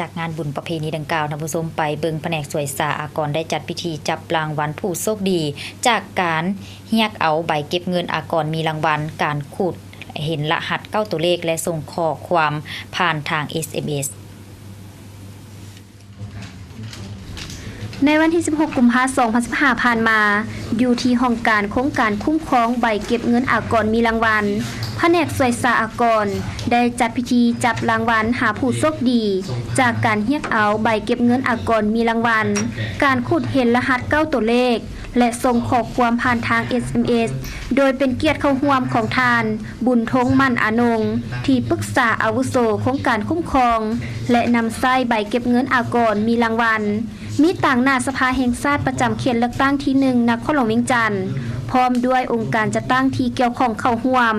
ຈາກງານບຸນປະເພນີດັ່ງກ່າວ ທ່ານຜູ້ຊົມ ໄປເບິ່ງພະແນກສວຍສາອາກອນໄດ້ຈັດພິທີຈັບລາງວັນຜູ້ໂຊກດີ ຈາກການຮຽກເອົາໃບເກັບເງິນອາກອນມີລາງວັນ, ການຂູດເຫັນລະຫັດເກົ້າຕົວເລກ ແລະ ສົ່ງຂໍ້ຄວາມຜ່ານທາງ ເອສເອັມເອສ. ໃນວັນທີສິບຫົກ ກຸມພາ ສອງພັນສິບຫ້າ ຜ່ານມາ, ຢູ່ທີ່ຫ້ອງການໂຄງການຄຸ້ມຄອງໃບເກັບເງິນອາກອນມີລາງວັນ, ພະແນກສວຍສາອາກອນ ໄດ້ຈັດພິທີຈັບລາງວັນຫາຜູ້ໂຊກດີ ຈາກການຮຽກເອົາໃບເກັບເງິນອາກອນມີລາງວັນ, ການຂູດເຫັນລະຫັດເກົ້າຕົວເລກ ແລະ ສົ່ງຂໍ້ຄວາມຜ່ານທາງ ເອສເອັມເອສ ໂດຍເປັນກຽດເຂົ້າຮ່ວມຂອງທ່ານ ບຸນທົງ ໝັ້ນອານົງ ທີ່ປຶກສາອາວຸໂສໂຄງການຄຸ້ມຄອງ ແລະ ນຳໃຊ້ໃບເກັບເງິນອາກອນມີລາງວັນ, ມີຕາງໜ້າສະພາແຫ່ງຊາດປະຈຳເຂດເລືອກຕັ້ງທີໜຶ່ງ ນະຄອນຫຼວງວຽງຈັນ, ພ້ອມດ້ວຍອົງການຈັດຕັ້ງທີ່ກ່ຽວຂ້ອງເຂົ້າຮ່ວມ.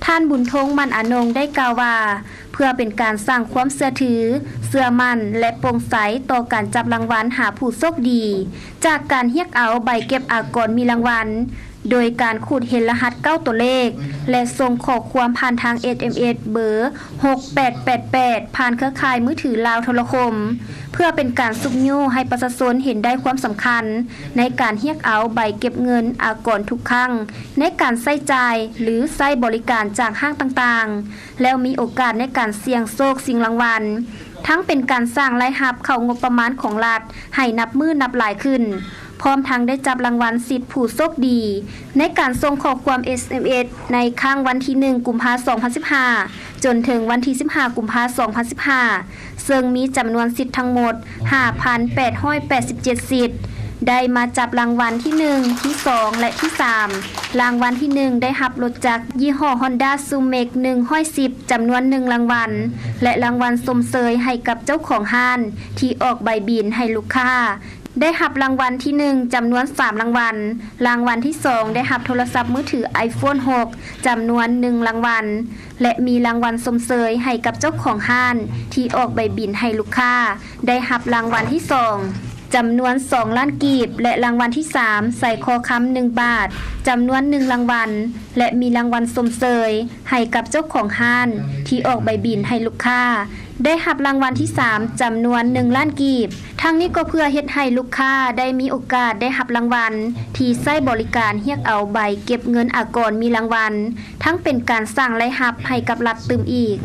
ທ່ານ ບຸນທົງ ໝັ້ນອານົງ ໄດ້ກ່າວວ່າ ເພື່ອເປັນການສ້າງຄວາມເຊື່ອຖື, ເຊື່ອໝັ້ນ ແລະ ໂປ່ງໃສຕໍ່ການຈັບລາງວັນຫາຜູ້ໂຊກດີ ຈາກການຮຽກເອົາໃບເກັບອາກອນມີລາງວັນ ໂດຍການຂູດເຫັນລະຫັດເກົ້າຕົວເລກ ແລະ ສົ່ງຂໍ້ຄວາມຜ່ານທາງ ເອສເອັມເອສ ເບີ ຫົກແປດແປດແປດ ຜ່ານເຄືອຂ່າຍມືຖືລາວໂທລະຄົມ, ເພື່ອເປັນການຊຸກຍູ້ໃຫ້ປະຊາຊົນເຫັນໄດ້ຄວາມສຳຄັນໃນການຮຽກເອົາໃບເກັບເງິນອາກອນທຸກຄັ້ງໃນການໃຊ້ຈ່າຍ ຫຼື ໃຊ້ບໍລິການຈາກຫ້າງຕ່າງໆ ແລ້ວມີໂອກາດໃນການສ່ຽງໂຊກຊິງລາງວັນ, ທັງເປັນການສ້າງລາຍຮັບເຂົ້າງົບປະມານຂອງລັດໃຫ້ນັບມື້ນັບຫຼາຍຂຶ້ນ, ພ້ອມທັງໄດ້ຈັບລາງວັນສິບຜູ້ໂຊກດີ ໃນການສົ່ງຂໍ້ຄວາມ ເອສເອັມເອສ ໃນຄັ້ງວັນທີໜຶ່ງ ກຸມພາ ສອງພັນສິບຫ້າ ຈົນເຖິງວັນທີສິບຫ້າ ກຸມພາ ສອງພັນສິບຫ້າ ເຊິ່ງມີຈຳນວນສິດທັງໝົດ ຫ້າພັນແປດຮ້ອຍແປດສິບເຈັດສິດ, ໄດ້ມາຈັບລາງວັນທີໜຶ່ງ, ທີສອງ ແລະ ທີສາມ. ລາງວັນທີໜຶ່ງ ໄດ້ຮັບລົດຈັກຍີ່ຫໍ້ Honda Sumac ໜຶ່ງຮ້ອຍສິບ ຈຳນວນໜຶ່ງລາງວັນ ແລະ ລາງວັນຊົມເຊີຍໃຫ້ກັບເຈົ້າຂອງຮ້ານທີ່ອອກໃບບິນໃຫ້ລູກຄ້າ ໄດ້ຮັບລາງວັນທີໜຶ່ງ ຈຳນວນສາມລາງວັນ, ລາງວັນທີສອງ ໄດ້ຮັບໂທລະສັບມືຖື iPhone ຫົກ ຈຳນວນໜຶ່ງລາງວັນ ແລະ ມີລາງວັນຊົມເຊີຍໃຫ້ກັບເຈົ້າຂອງຮ້ານທີ່ອອກໃບບິນໃຫ້ລູກຄ້າ ໄດ້ຮັບລາງວັນທີສອງ ຈຳນວນສອງລ້ານກີບ ແລະ ລາງວັນທີສາມ ສາຍຄໍຄຳໜຶ່ງບາດ ຈຳນວນໜຶ່ງລາງວັນ ແລະ ມີລາງວັນຊົມເຊີຍໃຫ້ກັບເຈົ້າຂອງຮ້ານທີ່ອອກໃບບິນໃຫ້ລູກຄ້າ ໄດ້ຮັບລາງວັນທີສາມ ຈຳນວນໜຶ່ງລ້ານກີບ. ທັງນີ້ກໍເພື່ອເຮັດໃຫ້ລູກຄ້າໄດ້ມີໂອກາດໄດ້ຮັບລາງວັນທີ່ໃຊ້ບໍລິການຮຽກເອົາໃບເກັບເງິນອາກອນມີລາງວັນ, ທັງເປັນການສ້າງລາຍຮັບໃຫ້ກັບລັດຕື່ມອີກ.